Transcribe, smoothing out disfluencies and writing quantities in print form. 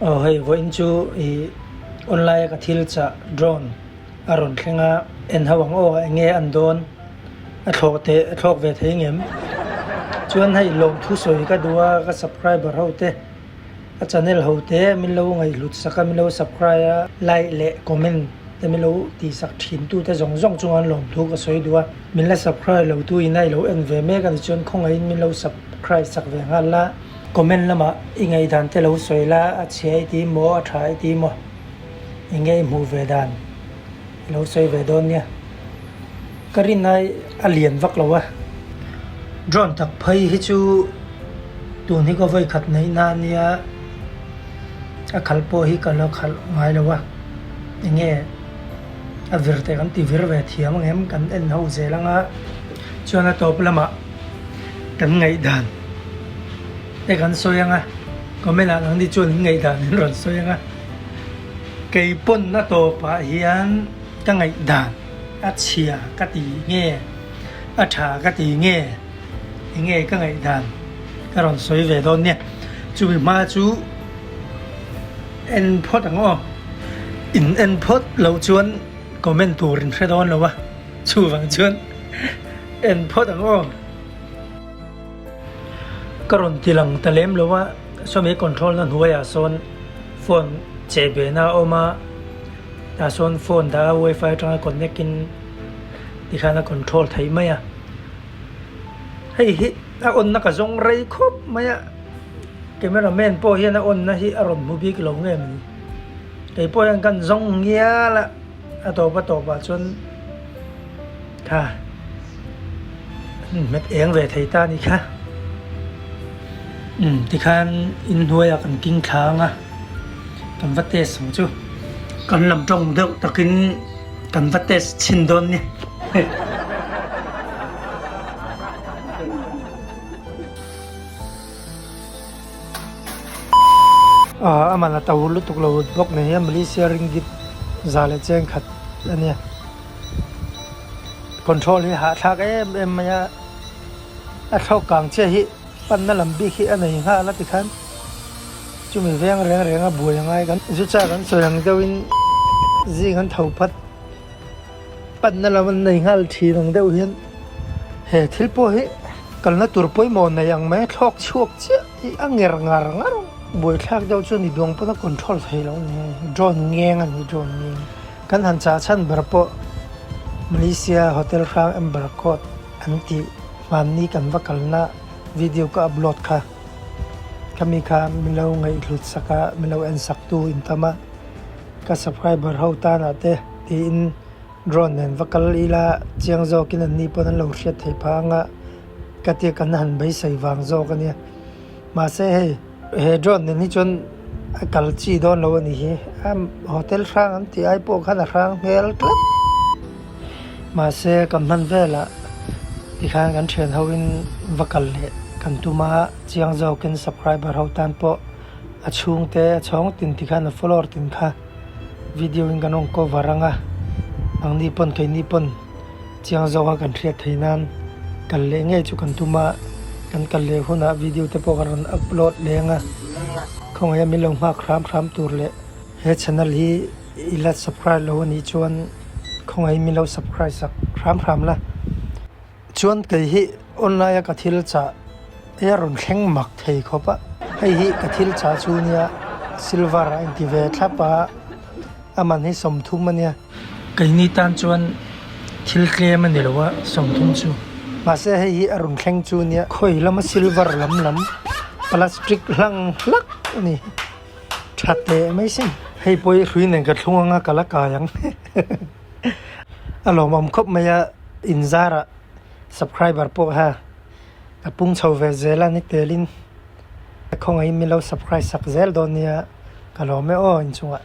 Aw hei vawiin chu ih online a ka thil chah drone a rawn thleng a en ho ang aw eng nge an dawn a thlawh teh a thlawk ve thei ngem chuan hei lawmthu sawi ka duh a ka subscriber ho te a channel ho te min lo ngaihhlut sak a min lo subscribe a like leh comment te min lo tih sak thin tu te zawng zawng chunga an lawmthu ka sawi duh a min la subscribe lo tu in a i lo en ve mek a ni chuan khawngaihin min lo subscribe sak ve nghal la. Comment lamah i ngaihdan te lo sawi la, a chhia i ti maw, a tha i ti maw, eng nge i hmuh ve dan i lo sawi ve dawn nia. Ka rin ai a lian vak lo a. Drone tak phei hi chu tun hi ka vawi khat neih na ania, a khalh pawh hi ka la khalh ngai lo a, eng nge a vir te kan ti vir ve thiam ang em kan en ho zel ang a, chuan a tawp lamah. Kan ngaihdan te kan sawi ang a, comment ah nangni chuan in ngaihdan in rawn sawi ang a, kei pawn a tawpah hian ka ngaihdan a chhia ka ti nge, a tha ka ti nge, eng nge ka ngaihdan ka rawn sawi ve dawn nia, chumi hma chu en phawt ang aw, in en phawt loh chuan comment tur in hre dawn lo a, chuvang chuan. En phawt ang aw. Ka rawn ti lang ta lem lo a, sawmi control na hnuaiah sawn phone cheh ve na a awm a, tah sawn phone dah a wifi atanga connect in tikhan a control theih mai a. Hei hi a on na ka zawng rei khawp mai a, camera man pawh hian a on na hi a rawn hmu bik lo nge mawni. Kei pawh hian kan zawng ngial a. A tawp a tawpah chuan kha hmet eng ve thei ta a ni kha. Umm tikhan inhnuaiah kan king thla ang a, kan va test ang chu. Kan lam tawng deuh takin kan va test chhin dawn ni. A man a to lutuk lo bawk nen hian Malaysia ringgit za leh cheng khat a nia. Control hi hahthlak em em mai a, a thlawk kang chiah hi panna lam bik hi a nei nghal a tikhan chumi veng reng reng a buai angai kan zu chak an sawi ang deuhin zing an tho phat. Panna lam an nei nghal thin ang deuh hian he thil pawh hi kalna tur pawimawh nei ang mai a thlawk chhuak chiah hi a nger ngar ngar a buaithlak deuh chuan i duang pawn a control thei lo a ni drone ngeng a ni drone ngeng kan han chah chhan ber pawh Malaysia hotel hrang Amber Court an tih hmanni kan va kalna video ka upload kha khami kha min lo ngaihhlut sak a min lo en sak tu in tam a. Ka subscriber ho tanah te tiin drone nen va kal ila chiang zawkin an ni pawn an lo hriat theih phah anga ka tia kan han beisei vang zawk a nia. Mahse hei he drone nen hi chuan a kal chi dawn lo a nih hi a hotel hrang an tih ai pawh khan a hrang hmel tlat. Mahse kan hman velah tikhan kan thian hoin va kal leh kan tum a chiang zawkin subscriber ho tan pawh. A chhungte a chhawng tin ti khan a floor tin kha video in kan rawn cover ang a, nangni pawn keini pawn chiang zawk a kan hriat theih nan kal leh ngei chu kan tum a, kan kal leh hunah video te pawh kan rawn upload leh ang a, khawngaih a min lo nghak hram hram tur leh he channel hi i la subscribe lo anih chuan khawngaih min lo subscribe sak hram hram la. Chuan kei hi online a ka thil chah hi a rawn thleng mak thei khawp a, hei hi ka thil chah chu nia silver a inti ve thlap a, a man hi 30 a nia. Keini tan chuan thil tlem a ni lo a 30 chu. Mahse hei hi a rawn thleng chu nia khawi lama silver lam lam plastic hlang hlak a ni tha teh mai sin. Hei pawh hi hrui nen ka thlung anga ka la kai ang. A lawmawm khawp mai a, inzarah subscriber pawh ha a pung chho ve zel a ni telin khawngaihin min lo subscribe sak zel dawn nia ka lawm e aw inchungah.